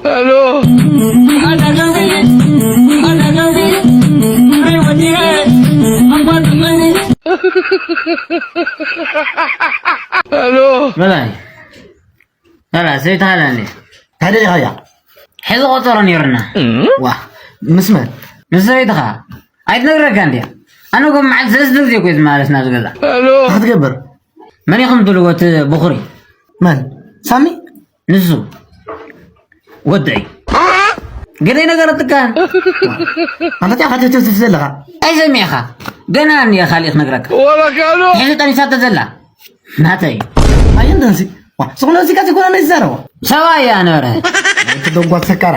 Hello. Hello. በላይ በላይ ሰበይትኻ ኣላ እንዴ? ታዲያ ዲኻ እያ? ሕዚ ቆጸሮ ነይሩና። ዋ፣ ምስ መን? ምስ ሰበይትኻ። ኣይትነግረካ እንድያ። ኣነ እኮ መዓልቲ ሰለስተ ግዜ እኮ እዩ ዝመላለስ ናብዚ ገዛ። Hello. ክትገብር? መን ኢኹም ትብልዎ እቲ ብኹሪ? መን? ሳሚ? ንሱ። ወደይ። ገለ ነገረትካን? ኣንተ ታይ ሓተትትፍ ዘለኻ? ኣይሰሚዕኻ። ገና እኒኣ ካሊእ ክነግረካ። ወላ ካሎ። ሕዚ ጠኒሳቶ ዘላ። ናተይ። ኣየን ደንሲ? ዋ፣ ስኹነ እዚ ጋር ዝኾነ ነው ይዛረቡ። ሰብኣይ ኣነ ኧረ። ትደንጓ ሰካራ።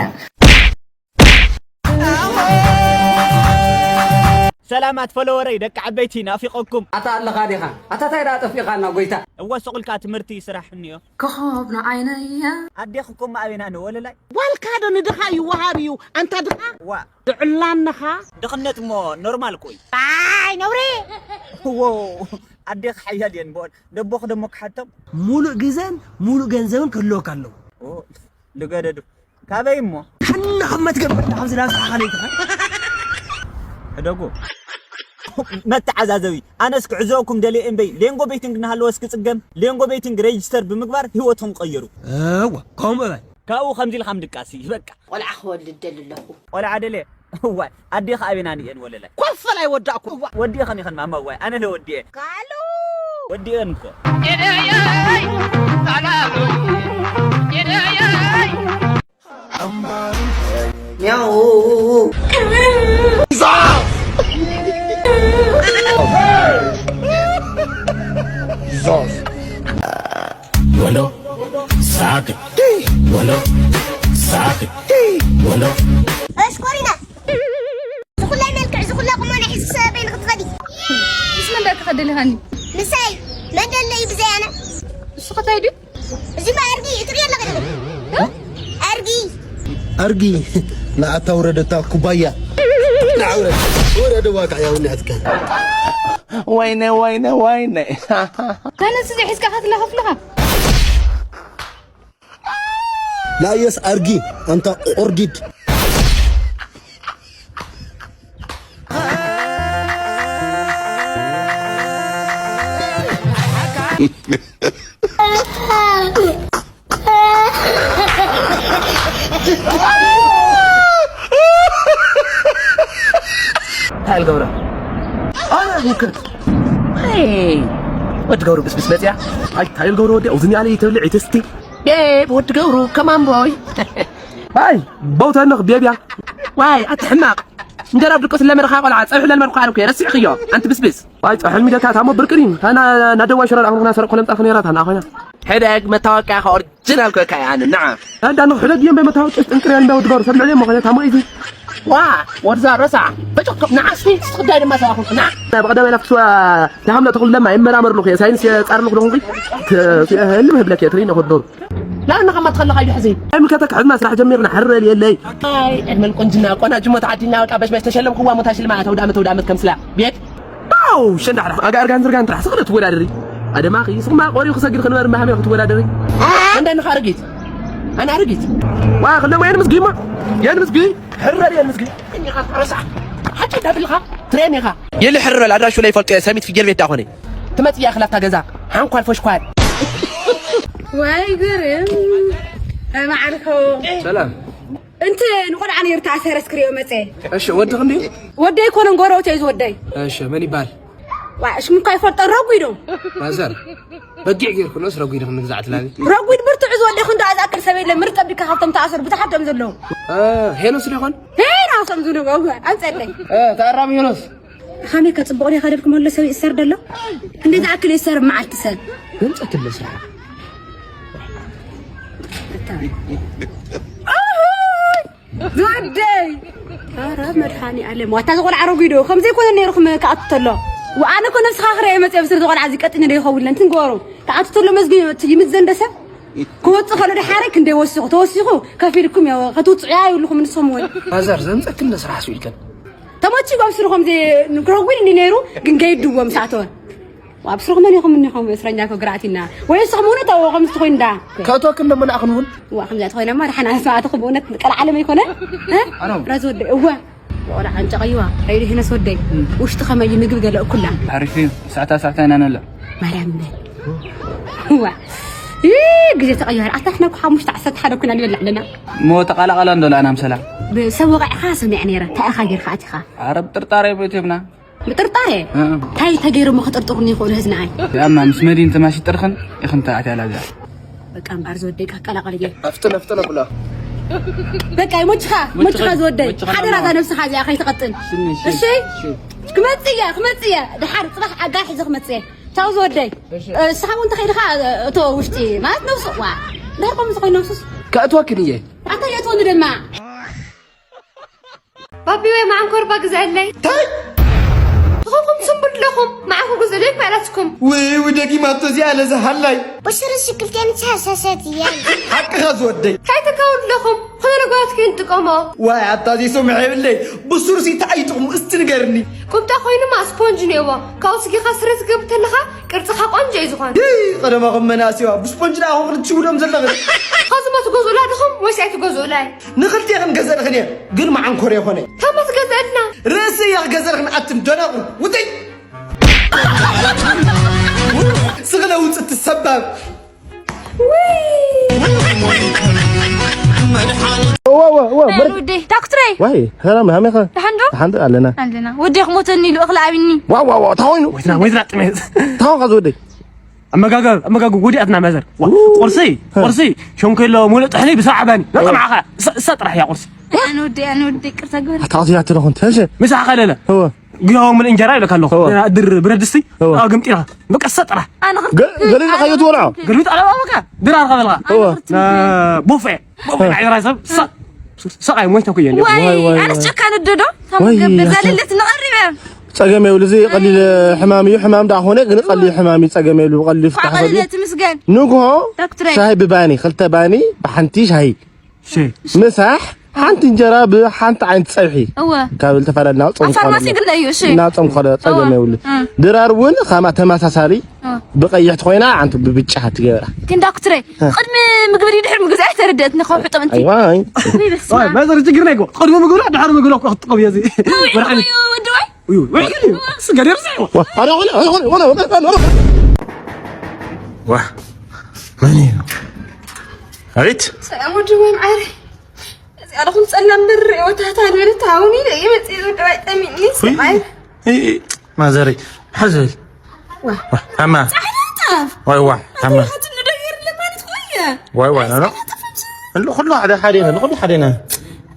ሰላማት ፎሎወረይ ደቂ ዓበይቲ ናፊቐኩም። ኣታ ኣለኻ ዲኻ? ኣታ ታይ ደኣ ጠፊእኻና ጎይታ? እወ ስቕ ኢልካ ትምህርቲ ስራሕ እኒኦ። ኮኾብ ንዓይነየ። ኣዴኺ እኮ እማ ኣበይና ንወለላይ? ጓልካ ዶ ንድኻ ይወሃብ እዩ ኣንታ ድኻ? ዋ። ጥዑላንኻ? ድኽነት እሞ ኖርማል እኮ እዩ። ኣይ ነውሪ። እዎ ኣዴኺ ሓያል እየን በል። ደቦኺ ደሞ ክሓቶም። ሙሉእ ግዘን ሙሉእ ገንዘብን ክህልወካ ኣለዎ። ኦ፣ ልገደዱ። ካበይ እሞ? ሓና ካብ መትገበር ካብ ዝናብ ሰሓኻ ለይትኻ። ሕደጉ። መተዓዛዘቢ። ኣነስ ክዕዘበኩም ደልየ እምበይ፣ ሌንጎ ቤቲንግ እናሃለወስ ክጽገም፣ ሌንጎ ቤቲንግ ሬጅስተር ብምግባር ህይወትኩም ቀይሩ። እወ፣ ከምኡ በል። ካብኡ ከምዚ ኢልካ ምድቃስ እዩ፣ በቃ። ቆልዓ ክወልድ ደሊ ኣለኹ። ቆልዓ ደልየ? እዋይ፣ ኣዴኺ ኣበይና እየን ወለላይ? ኮፈል ኣይወዳእኩ። እዋ። ወዲእኸን ኢኸን ማማ፣ እዋይ፣ ኣነ ለ ወዲኤ። ካሉ። ወዲኤን እኮ። ሚያው። ዞዝ። ወንዶ ሳቅ፣ ወንዶ ሳቅ፣ ወንዶ። እሽኮሪና፣ ዝኹላይ መልክዕ፣ ዝኹላ ቁመና ሒዝኪ ሰበበይ ንኽትኸዲ። ምስ መን ደኣ ክኸደልኻኒ? ምሳይ። መን ደሎ እዩ ብዘይ ኣነ? እሱ ኸታይ ድዩ? እዚ ማ ኣርጊ፣ እትሪኦ ኣለኺ ዶ? እ? ኣርጊ። ኣርጊ፣ ንኣታ ውረደታ ኩባያ። ንዓ ውረድ። ውረድ፣ ዋቃ ያው ንዕትከ። ወይነ፣ ወይነ፣ ወይነ። ካነስ እዚ ሒዝካ ክትለኸፍልኻ? ላየስ ኣርጊ ኣንታ ቁርዲድ። እንታይ ልገብራ? ኣነ ሙክት። ኣይ፣ ወዲ ገብሩ ብስብስ መጽያ። ኣይ፣ እንታይ ልገብሩ ወዲ፣ ኣብዚ ኒኣለ ይተብልዕ ይተስቲ። ቤብ፣ ወዲ ገብሩ፣ ከማን ቦይ። ኣይ፣ በውተንኽ ቤብያ። ዋይ፣ ኣቲ ሕማቕ። እንጀራ ብድቆ ስለመድኻ ቆልዓ፣ ጸብሒ ለልመድኩ ኣልኩ፣ ረሲዕኽዮ፣ ኣንቲ ብስብስ። ዋይ፣ ጸብሒ ሚደካ ታሞ ብርቅኒ። ታና ናደዋ ሽረር ኣኽንኹና ሰረቅ ኮለም ጻፍ ነይራ ታና ኮይና። ሕደግ መታወቂያ ከ ኦሪጂናል ኮካ ኣነ፣ ንዓ። ኣንዳ ንኽ ሕደግ እዮም በመታወቂያ ጥንቅር ያን በውድ ገሩ ሰብ ልዕሊ እሞ ኮይነ ታሞ ኢዚ። ዋ፣ ወድዛ ረሳ። በጭቆ ንዓስቲ ትኽዳይ ድማ ሰባኹ፣ ንዓ። ብቐዳማይ ላፍትዋ ተሃምለ ተኽሉ ለማ ይመራመር ኣለኹ፣ ሳይንስ የጻር ኣለኹ ደኹ። ህልም ህብለክ የትሪን ይኸብዶሩ። لا أنا خمت خلى خيدي حزين. أي مكتك حزمة راح جميرنا حر لي لي. هاي الملك قنجنا قنا جمعة عدينا وقابش باش تشلم قوة متشلمة تودعمة تودعمة كم سلا بيت. ኣው ሸንዳሕዳሕ ኣጋ ኣርጋን ዝርጋን ጥራሕ ስኽለት ትወዳደሪ። ኣደማኺ ስኹማ ቆሪኡ ክሰግድ ክንበር ማህሜ ክትወዳደሪ። እንደ ንኻ ኣረጊት ኣነ ኣረጊት ዋ ክለማ የን ምስጊማ የን ምስጊ ሕረር የን ምስጊ እኒኻ ረሳሕ ሓቂ ዳብልኻ ትሬን ኢኻ የለ ሕረር ኣድራሹ ላይ ፈልጦ ሰሚት ፍጀል ቤት ዳኾነ ትመጽእ እያ ክላፍታ ገዛ ሓንኳል ፈሽኳል። ወይ ግርም ማዕርኮ ሰላም። እንተ ንቆልዓ ነይሩ ተኣሰረስ ክሪኦ መጸ። እሺ፣ ወድኽ እንድዩ? ወደይ ኮነ፣ ጎረቤት እዩ ዝወደይ። እሺ፣ መን ይበሃል? ዋ፣ ሽሙ እኳ ይፈልጦ፣ ረጒድ ዶ? ማዘር፣ በጊዕ ጌርኩ ነስ ረጒድ ክንግዛዕ ትላሊ። ረጒድ ብርቱዕ ዝወደይ ክንዶ ኣዝኣክል ሰብ የለ፣ ምርጥ ኣቢልካ ካብቶም ተኣሰሩ ብዙሓት እዮም ዘለዉ። እ፣ ሄኖስ ዶ ይኾን? ሄኖስ እዮም ዝብሉ፣ ኣንጸለይ። እ፣ ተኣራሚ ሄኖስ። ከመይ ከጽቡቕ ዲኻ ደልኩም ኣሎ ሰብ ይእሰር ደሎ? ክንደይ ዝኣክል ይእሰር መዓልቲ ሰብ? ገንጸት ኣሎ ስራሕ። ዝወደይ! ኧረ መድሃኒ ኣለም፣ ዋታ ዝቖልዓ ረጒዶ፣ ከምዘይ ኮነ ነይሩ ክም-፣ ክኣቱ ተሎ። ወኣነ እኮ ነብስኻ ክረየ መጽየ ብስሪ ዝቖልዓ እዚ ቀጢነ ዶ ይኸውን ለንትን ገበሩ። ክኣቱ ተሎ መዝጊ ይምዘን ዶ ሰብ? ክወጽእ ከሎ ደሓረ ክንደይ ወሲኹ፣ ተወሲኹ ከፊልኩም ያው፣ ክትውጽዑ እያ ይብልኩም ንስኹም እውን። ማዘር፣ ዘምጸክን ስራሕ ስኢልከን። ተመችዩ ኣብ ስሩ ከምዚ ንክረጒድ እንዲ ነይሩ፣ ግን ገይድዎ ምስ ኣተወ። ኣብ ስርኹም መን ኢኹም እኒኹም እስረኛ እኮ ግራዕቲና? ወይ ንስኹም እውን እተውዎ ከምዚ ትኾይኑ ዳ? ከእትወክን ደሞ ንኣኽን እውን። እዋ፣ ከምዚኣ ተኾይናማ ደሓን ኣስማዕትኹም ብእውነት ቀልዓለም ኣይኮነ? እ? ኣነው። ራዝ ወደይ፣ እዋ። ቆልዓ ዓንጨቐይዋ፣ ከይዱ ሄነስ ወደይ። እም። ውሽጢ ከመይ እዩ ምግቢ ገለ እኩላ? ሓሪፍ እዩ። ሳዕታ ሳዕታ ኢና ነለ። ማርያም በል። እዋ። ይ፣ ግዜ ተቐይሩ። ኣታ ንሕና እኮ ሓሙሽተ ዓሰርተ ሓደ ኩና ንበልዕ ኣለና። እሞ ተቓላቐላ እንዶ ለኣና ምሰላ። ብሰብ ወቒዕኻ ሰሚዐ ነይረ። እንታይ ኢኻ ጌርካ ኣቲኻ? ኣረ ብጥርጣሬ ቤት ሂብና። ብጥርጣሬ? እ። እንታይ ተገይሮም ክጥርጥሩኒ ይኽእሉ ህዝናኣይ? ያማ ምስ መዲን ተማሲጥርኽን ኢኽን ተኣትያ ላዛ። በቃ እምበኣር ዝወደይ ቀላቐል እየ። ኣፍጥነ፣ ኣፍጥነ ብላ። በቃ ይሞችኻ፣ ሞችኻ፣ ሞችኻ ዝወደይ። ሞችኻ ሓደራ እዛ ነብስኻ እዚኣ ከይትቐጥል። ስኒ፣ ስኒ፣ እሺ? ስኒ። ክመጽእ እየ፣ ክመጽእ እየ። ድሓር ጽባሕ ኣጋ ሒዘ ክመጽእ እየ። ቻው ዝወደይ። እሺ። እ፣ ንስኻ እውን እንተኸይድኻ፣ እ፣ እቶ ውሽጢ ማለት ነብሱ፣ ዋ። ድሓር ከምኡ ዝኾይኑ ነብሱስ? ከእትወክን እየ። ኣታ የእትወኒ ድማ። ባቢ ወይ መዓንኮር ባ ግዛለይ። ታይ? ትኾንኩም ስንቡል ኣለኹም፣ መዓንኮር ግዛለይ እኮ ኣላትኩም። ውይ፣ ውይ፣ ደጊማቶ እዚኣ ለዛ ሃላይ። ብሽርሽ ክልቴን ተሓሳሰት እየን። ሓቅኻ ዝወደይ። ታይ ትካው ኣለኹም፣ ኾነ ለጓት ክንጥቀሞ። ዋይ፣ ኣታ እዚ ስምዕ የብለይ። ብሱር ሲ ተዓይጥኹም እስቲ ንገርኒ። ቁምጣ ኮይኑማ ስፖንጅ ነይዎ። ካብኡ ስጊኻ ስረ ትገብር ተለኻ ቅርጽኻ ቆንጆ እዩ ዝኾን። ይይ፣ ቀደማኹም መናእሰይዋ፣ ብስፖንጅ ደኣ ኹም ክትሽውዶም ዘለኽን። ኸዚ ሞ ትገዝኡላ ዲኹም ወይስ ኣይትገዝኡላን? ንኽልቴኽን ገዘእልኽን እየ፣ ግን መዓንኮር የኾነ። ከመ ትገዝእልና? ርእሲ እየ ክገዘእልኽን ኣትን ደናቑር። ውጥይ! ስኽለ ውፅእ ትሰባብ። እዋ፣ እዋ፣ እዋ፣ መድ- ውዴ ዳክትረይ። ዋይ፣ ሰላም፣ ሃመይ ኸ? ደሓን ዶ? ደሓን ዶ? ኣለና። ኣለና። ወዴ ክሞተኒ ኢሉ እኽሊ ኣቢኒ። ዋው፣ ዋው፣ ዋው፣ እንታይ ኮይኑ? ወይትና፣ ወይትና ጥሜት። እንታይ ኾንካ ዝወደይ? ኣመጋገብ፣ ኣመጋገብ ወዲኣትና መዘር። ዋ፣ ቁርሲ፣ ቁርሲ፣ ሸንኮሎ፣ ሙሉእ ጥሕኒ ብሰብዓ ባኒ። ነጠማዕኻ፣ እሳ፣ እሳ ጥራሕ እያ ቁርሲ። ኣነ ወዴ፣ ኣነ ወዴ፣ ይቅርታ ግበር። ኣታ ኸዚኣ ትለኹን፣ ተንሸ? ምሳኻ ለለ። እወ። ግያው ምን እንጀራ ይለካ ኣለኹ። እወ። ድር ብረት ድስቲ፣ እወ። ኣግምጢና። በቃ እሳ ጥራሕ። ኣነ ኽር- ገ-፣ ገሊልኻዮ ትበልዖ? ገልቢጥ ኣለዋ በቃ። ድራር ኸበልኻ። እወ። ኣነ ኽር- ና ቦፌ፣ ቦፌ ናይ ራይ ሰብ፣ ሳ-፣ ሰቃይ ሞይተ ኩየ እንዲያ። ዋይ፣ ዋይ፣ ዋይ፣ ኣነስ ዋይ። ጨካን እዶ ዶ? ታም ዋይ፣ ገብ-፣ ኣታ- ዛልለት ንቐሪበ። ጸገም የብሉ፣ እዚ ቀሊል ሕማም እዩ። ሕማም ደኣ ኾነ፣ ግን ቀሊል ሕማም እዩ። ጸገም የብሉ፣ ቀሊል ፍታሕ ኳዕ ኸብሉ። ቀሊል ትምስገን። ንግሆ ዳክትረይ። ሻሂ ብባኒ፣ ክልተ ባኒ ብሓንቲ ሻሂ። ሺ። ምሳሕ ሓንቲ እንጀራ ብሓንቲ ዓይነት ጸብሒ። እወ። ካብ ዝተፈላለዩ ናብ ጾም ኣብ ፋርማሲ ዝኾነ። ግን እዩ፣ እሺ። ናብ ጾም ዝኾነ ጸገም እወ። የብሉ። እ። ድራር እውን ኸማ ተመሳሳሊ እወ። ብቐይሕቲ ኮይና፣ ሓንቲ ብብጫ ትገብራ። ግን ዳክትረይ፣ እ። ቅድሚ ምግቢ ድዩ ድሕሪ ምግቢ ኣይተረደእትኒ፣ ካብ ሕጠምንቲ። ኣይዋይ። ውይ፣ በስመ ኣብ። ማዘር ችግር ናይ እኮ። ቅድሚ ምግቢ ድሕሪ ምግቢ እኮ ክትጥቀም እየ እዚ። ውይ፣ መድሓኒት። ውይ፣ ወዲ ወይ? ውይ፣ ውይ፣ ውይ፣ ስጋ ደርሰ። ዋ፣ ኣረ፣ ሆነ፣ ሆነ፣ ሆነ፣ ሆነ፣ ሆነ፣ ሆነ። ዋ፣ መን እዩ? ኣቤት። ሰላም ወዲ ወይ መዓረይ። እዚ ኣለኹም ጸላም ብር ወታታ ንብል ታውን ኢለ እየ መጽእ ወዲ ወይ ጠሚኒ ውይ፣ ሰማይ። እይ፣ እይ፣ ማዘረይ፣ ሓዘል። ዋ። ዋ፣ ሓማ። ጻዕዳ ጣፍ። ዋይ፣ ዋ፣ ሓማ። ኣቲ ንደገር ለማለት ኮይየ። ዋይ፣ ዋይ፣ ኖ፣ ኖ። ጻዕዳ ጣፍ። እንሉ ኩሉ ሓደ ሓደ ነው፣ ኩሉ ሓደ ነው።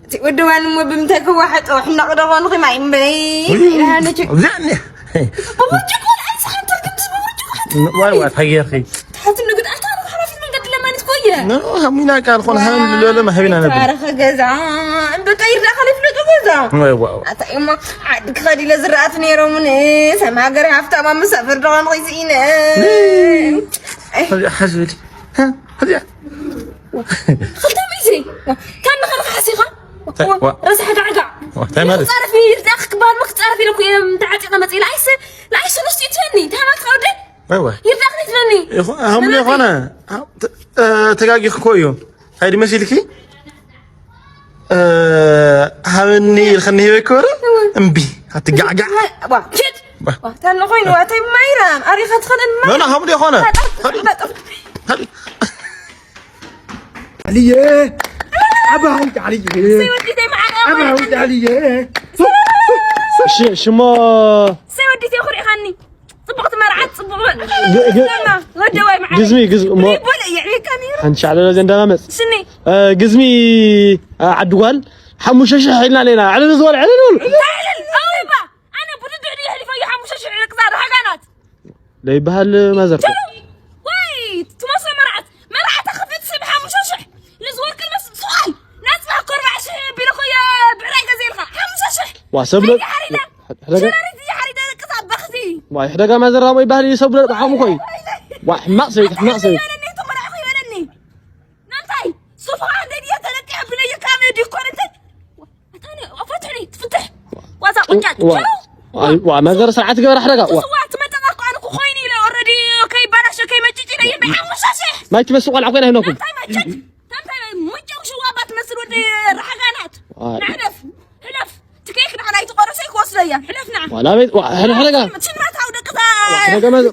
እቲ ወዲ ዋን እሞ ብምንታይ ክዋሕጦ ሕናቕ ዶ ኾንኺ ማይ እምበይ? ውይ፣ ኢልሃለች። እዚኣ እኒ-፣ ብብርጭቆ ንዓይ ዝሓንተር ግን ብብርጭቆ ሓንተር። ዋይ፣ ዋይ፣ እንታይ ጌርኺ? ትሓት ንግድ ኣታ ሓላፊ መንገዲ ለማለት ኮይየ። ኖ፣ ኖ፣ ሃሚና ቃል ኾነ ሃም ልለለ ማህቢና ነበር። ታረኸ ገዛ፣ እምበቃ ይርዳ ኻለ ይፍለጡ ገዛ። ዋይ፣ ዋይ፣ ዋይ። ኣታ እሞ ዓዲ ክኸድ ኢለ ዝረኣት ነይሮምኒ፣ ሰም ሃገር ሃፍታማ መሳፍር ዶ ኾንኺ ስኢነ። እይ። ሓዝበል። ሃ፣ እዚኣ። ክልተ ሚእቲ። ታን ንኸልኻ ሓሲኻ? ታ-፣ ዋ። ረሳሕ ጋዕጋዕ። ዋ፣ እንታይ ማለት? ክጻረፍ ይርዳኽ ክበሃል እሞ ክጻረፍ ኢለ እኮ እየ ተዓጢቐ መጽእ ኢለ። ኣይስ-፣ ንኣይስ ንስቲ ትበኒ። እንታይ ማለት ከ ወደይ? ወይ፣ ወይ። ይርዳኽ ትበኒ። ይኹ-፣ ሃምሉ መናቲ። ይኾነ። ተ-፣ እ፣ ተጋጊኽ እኮ እዩ። እንታይ ድመሲልኪ? እ፣ ሃብኒ ኢልከኒ ሂበ ክብረ? እዋ። እምቢ፣ ኣትጋዕጋዕ። ዋ፣ ኪድ። ዋ። ዋ፣ ታን ኾይኑ፣ ዋ፣ እንታይ ማይራም። ኣሪኻ ትኸደን ኖ፣ ኖ፣ ማይራም። ሃምሉ ይኾነ። ታጣ-፣ ሃዲ። ታጣ-፣ ሃዲ። ዓልየ፣ ዓባ ሓንቲ ዓልየ። ሰይ ወዲ ተይ መዓረ ዓባ ሓንቲ ዓልየ። ሽ-፣ ሽሞ ሰይ ወዲ ተይ ኩሪኻኒ። ጽቡቕቲ መርዓት፣ ጽቡቕ መ-፣ ግ-፣ ግ-፣ ሰማ፣ ወደ ወይ መዓረ። ግዝሚ፣ ግዝሚ፣ እሞ ይቦለ እየ፣ ዕቤካ ነይሩ። ሓንቲ ሻዕለ ለዘ እንዳማመጽ። ሽኒ። እ፣ ግዝሚ፣ እ፣ ዓዲ ጓል፣ ሓሙሽተ ሽሕ ኢልና ኣለና። ዕልል ዝበል፣ ዕልል በሉ። እንታይ ዕልል? ኣውሪባ። ኣነ ብድድዕ ድየ ሕሊፈዮ ሓሙሽተ ሽሕ ዕልል ክዛር ሃጋናት። ለይበሃል ማዘር። ጀሩ! ወይ፣ ትመስሎ መርዓት። መርዓት ኣኽፊት ስብ ሓሙሽተ ሽሕ። ንዝወርቂ ልብስ ስቕ በል። ናጽባ እኮ ኣርባዕተ ሽሕ ቢለ እኮ እየ ብዕራይ ገዚኤልካ። ሓሙሽተ ሽሕ። ዋ፣ ሰብ ለ-፣ ሓሪዳ። ሕደጋ። ሸረሪት እየ ሓሪዳ ደቂ ሳባ ክሲ። ዋ፣ ሕደጋ ማዘር ራሞ ይበሃል እዩ ሰብ ለ-፣ ብሓሙ እኮ እዩ። ዋ፣ ሕማቕ ሰበይቲ፣ ሕማቕ ሰበይቲ። ይበለኒ፣ ተመርዓኹ ይበለኒ። ናምታይ? ሱፍኻ እንደ ድየ ተለቂዐ ብለይ ካብ ዲኮር እንተ ኣታኒ፣ ኣፋትሕኒ፣ ትፍትሕ። ዋዛ ቁጫጭ። ዋ፣ ጀሩ። ኣይ፣ ዋ፣ መዘር ስርዓት ገበረ ሕደጋ። ዋ። ስዋ ትመጠቃ እኮ ኣነ እኮ ኮይኑ ኢለ ማይ ትመስል ቆልዓ ኮይና ሂኖኩም። እንታይ ማይ ቸክ? እንታይ ማይ ሙንጨው ሽዋባ ትመስል ወዲ ራሕጋናት። ንሕለፍ፣ ሕለፍ። ትኬክ ንዓና ኣይትቆረሰ ክወስደያ። ሕለፍ ንዓ። ዋላ ቤት ሕለፍ ሕለጋ። ሽምራት ኣውደቅታ። ሕለጋ ማይ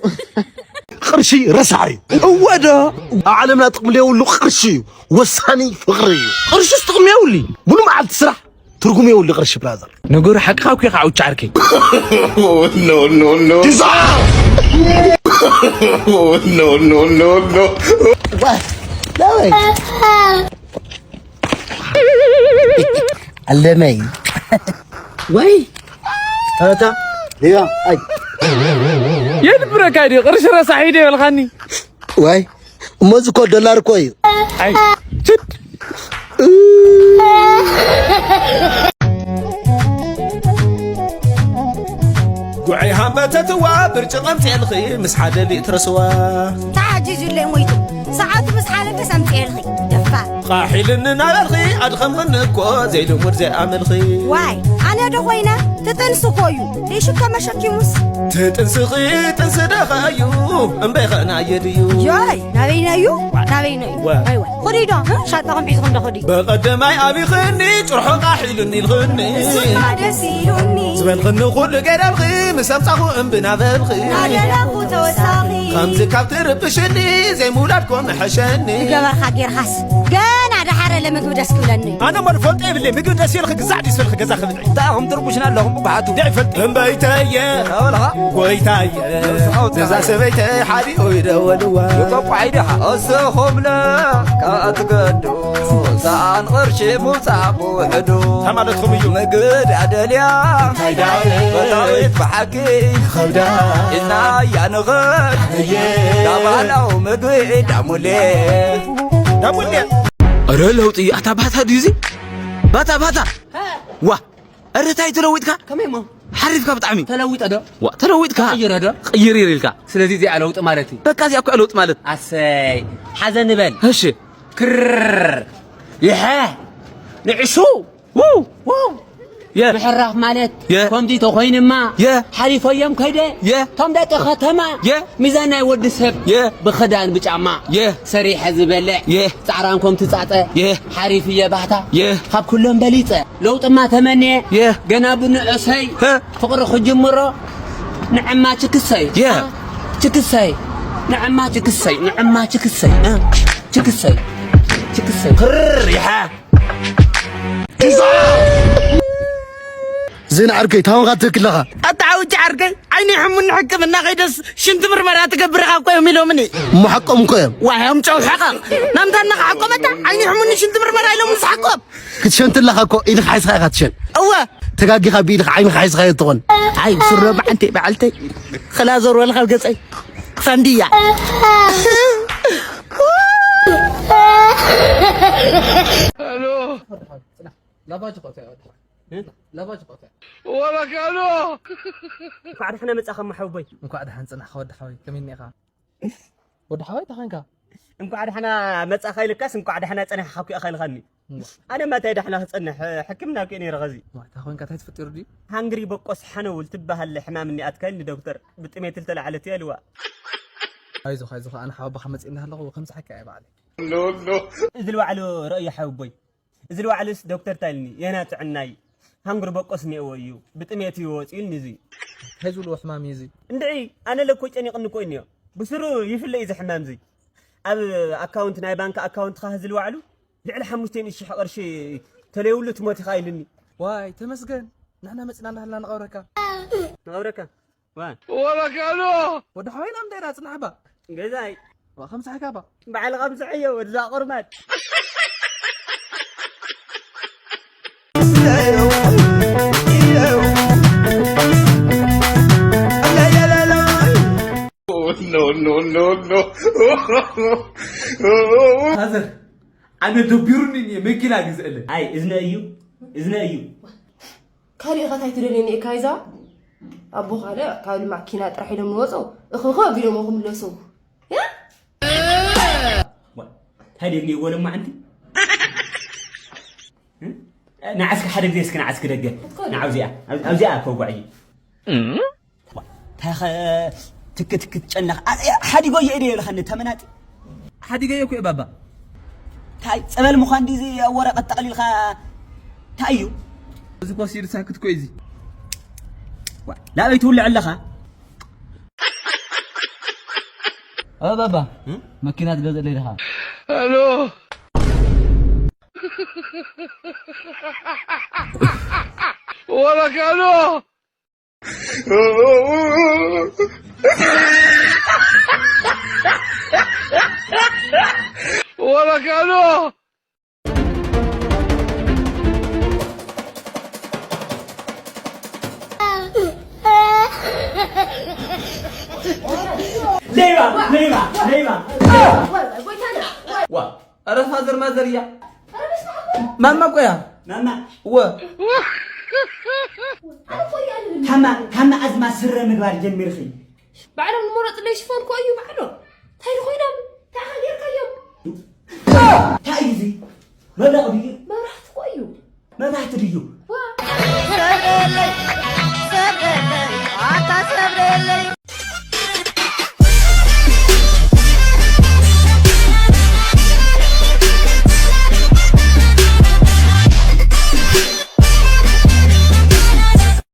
ቅርሺ ረሳሕ እዩ። እወ ዶ ኣብ ዓለምና ጥቕሚ ዘይብሉ ቅርሺ እዩ። ወሳኒ ፍቕሪ እዩ። ቅርሽስ ጥቕሚ የብሉ። ሙሉ መዓልቲ ስራሕ ትርጉም የብሉ ቅርሺ ብራዘር። ነገሩ ሓቅኻ እኮ ኢኻ ኣውጭ ዓርከይ። No, no, no, no. No, no, no, no. ኣለመይ ወይ ኣታ ያ ኣይ የድብረካ ድዩ ቅርሺ ረሳሒ ዶ ይበልኻኒ? ዋይ እሞ እዚ እኮ ዶላር እኮ እዩ። ኣይ ችድ ጉዐይ ሃምበተትዋ ብርጭቕ ኣምፅኤልኺ ምስ ሓደ ሊእትረ ስዋ። ተዓጂዙለይ ሞይቱ ሰዓቱ ምስ ሓለፈስ ኣምፅኤልኺ ደፋር። ቃሕ ኢልኒ እናበልኺ ኣድኸምኽኒ እኮ ዘይልሙድ ዘይኣመልኺ። ዋይ ኣነ ዶ ኮይነ ትጥንሲ እኮ እዩ ዘይሽከመ ሸኪሙስ። ትጥንስኺ ጥንሲ ደኸ እዩ እምበይኸ ናየ ድዩ። ዮይ ናበይነ እዩ ናበይነ እዩ። ዋይ ዋይ ኹዲ ዶ ሻጣኹም ሒዝኹም ዶ ኹዲ። በቐደማይ ኣቢኽኒ ጭርሖ ቃሕ ኢሉኒ ኢልኽኒ። እሱማ ደስ ኢሉኒ። ዝበልኽኒ ኩሉ ገደልኺ ምስ ኣምፃኹ እምቢ ናበልኺ። ናደለኹ ተወሳኺ። ከምዚ ካብ ትርብሽኒ ዘይምውላድኮ ምሐሸኒ። ዝገበርኻ ጌርኻስ ገና ደሓረ ለምግቢ ደስ ክብለኒ። ኣነ እሞ ዝፈልጦ የብለይ ምግቢ ደስ ኢልኺ ግዛዕ ድዩ ዝበልኺ ገዛ ክብልዒ። እንታይ ኢኹም ትርቡሽና ኣለኹም ብባሓቱ። እንታይ ይፈልጥ። እምበይተየ ኣበልኻ። ጎይታየ ነዛ ሰበይተ ሓዲኡ ይደወልዋ። ይቆቋ ይደኻ። እስኹምለ ከኣ ትገዱ ሰኣን ቕርሺ ምውጻእ ብውሕዱ። እንታይ ማለትኩም እዩ? ምግድ ኣደልያ እንታይ ዳለ በታዊት ብሓቂ ከብዳ ኢልና እያ ንኽድ እየ ዳባህላዊ ምግቢ ዳሙሌ ዳሙሌ ኧረ ለውጢ ኣታ ባታ ድዩ እዚ ባታ ባታ ዋ ኧረ ታይ ተለዊጥካ ከመይ እሞ ሓሪፍካ ብጣዕሚ ተለዊጠ ዶ ዋ ተለዊጥካ ቀይረ ዶ ቅይር ኢልካ ስለዚ እዚኣ ለውጢ ማለት እዩ በቃ እዚኣ እኮ ለውጢ ማለት ኣሰይ ሓዘ ንበል እሺ ክር ይሐ ንዕሹ ምሕራፍ ማለት ከምዚ ተኾይንማ ሓሊፈዮም ከይደ ቶም ደቂ ከተማ ሚዛን ናይ ወዲ ሰብ ብኽዳን ብጫማ ሰሪሐ ዝበልዕ ፃዕራም ከም ትፃፀ ሓሪፍ እየ ባህታ ካብ ኩሎም በሊፀ ለውጥማ ተመንየ ገና ብንእሰይ ፍቕሪ ክጅምሮ ንዕማ ችክሰይ ችክሰይ ንዕማ ችክሰይ ንዕማ ችክሰይ ችክሰይ ችክሰይ ክር ይሓ ዜና ዓርከይ ታወንካ ትክክል ኣለኻ። ኣታ ዓውጭ ዓርከይ ዓይኒ ሕሙን ሕክምና ከይደስ ሽንቲ ምርመራ ትገብር ኢኻ እኮ እዮም ኢሎምኒ። እሞ ሓቆም እኮ እዮም። ዋይ እዮም ጨውሐኻ። ናምታና ክሓቆመታ ዓይኒ ሕሙን ሽንቲ ምርመራ ኢሎም ምስ ሓቆም ክትሸንቲ ኣለኻ እኮ ኢድኻ ሓይስኻ ኢኻ ትሸን። እወ ተጋጊኻ ብኢድኻ ዓይንኻ ሓይስኻዮ ትኾን። ኣይ ሱረ በዓልተይ በዓልተይ ክላ ዞር በልካ ኣብ ገፀይ ክፈንድያ። ላባጅ ቆተ ወዲ ሓወይ ላባጅ ቆተ ወበካሎ እንኳዕ ደሕና መጻኻ ማሕበይ እንኳዕ ደሓን ጽናሕካ ወዲ ሓወይ ከመይ እኒኻ ወዲ ሓወይ ተኸንካ እንኳዕ ደሕና መጻኻ ኢልካስ እንኳዕ ደሕና ጸናሕካ እኮ ኢኻ ኢልካኒ ኣነ ማታይ ዳሕና ክጸንሕ ሕክምና እኮ ነይረ ኸዚ ማታ ኮንካ እንታይ ተፈጢሩ ድዩ ሃንግሪ በቆስ ሓነውል ትበሃል ሕማም እኒኣትካ ኢልኒ ዶክተር ብጥሜት ልተላዕለት እያ ኢልዋ ኣይዞኻ ኣይዞኻ ኣነ ሓወባኻ መጺእ እንዳሃለኹ ከምዝሓካ እየ ባዕለይ እዚ ልባዕሉ ረእዮ ሓወቦይ እዚ ልባዕሉስ ዶክተር ታይልኒ የና ጥዕናይ ሃንጉር በቆስ ኔእዎ እዩ ብጥሜት እዩ ወፂኡ ንዚ እንታይ ዝብልዎ ሕማም እዩ እዚ እንድዒ ኣነ ለኮ ጨኒቕኒ እኮ እኒዮ ብስሩ ይፍለ እዩ ዝሕማም እዚ ኣብ ኣካውንት ናይ ባንክ ኣካውንትኻ ህዚ ልባዕሉ ልዕሊ ሓሙሽተ ሚእቲ ሽሕ ቅርሺ ተለይብሉ ትሞት ኢኻ ኢሉኒ ዋይ ተመስገን ንሕና መፅና እንዳሃልና ንቐብረካ ንቐብረካ ወበካሎ ወዲ ሓወይና ምንታይ ዳ ፅናሕባ ገዛይ ከምስሕካባ በዓል ከምስሐዮ ወድዛ ቁርማድ ፋዘር ኣነ ደቢሩኒ እየ መኪና ግዝእለ ኣይ እዝነ እዩ እዝነ እዩ ካሊእ ኸ ታይ ትደልየኒ እካ ይዛ ኣቦ ካልእ ካብ ልማዕ ኪና ጥራሕ ኢሎም ንወፁ እኽኸ ኣቢሎም ክምለሱ ያ ታይ ደልኒ ወለማ ኣንቲ ንዓስኪ ሓደ ግዜ እስኪ ንዓስኪ ደገ ንዓብዚኣ ኣብዚኣ ከጓዕዩ ታኸ ትክ ትክ ትጨነኽ ሓዲጎ የእደ የለኸኒ ተመናጢ ሓዲገዮ እኮ እየ ባባ። እንታይ ጸበል ምዃን ድዩ እዚ ኣብ ወረቐት ጠቕሊልካ? እንታይ እዩ? እዚ ኮሲድ ሳክት እኮ እዩ እዚ። ዋ፣ ናበይ ትውልዕ ኣለኻ? ኦ ባባ፣ እ? መኪና ትገዝእለይ ዲኻ? ኣሎ። ወረካሎ። ወረካሎ። ሌባ፣ ሌባ፣ ሌባ። ዋ፣ ኧረ ፋዘር ማዘር እያ። ማማ እኮ እያ። ማማ። እወ። ታማ፣ ታማ ኣዝማ ስረ ምግባር ጀሚርኺ። ባዕሎም ንመረፅለይ ሽፎን እኮ እዩ ባዕሎም። እንታይ ኮይኖም? እንታይ ሃገርካዮም? እንታይ እዩ እዚ? መብራቕ ድዩ? መብራህቲ እኮ እዩ። መብራህቲ ድዩ? ዋ።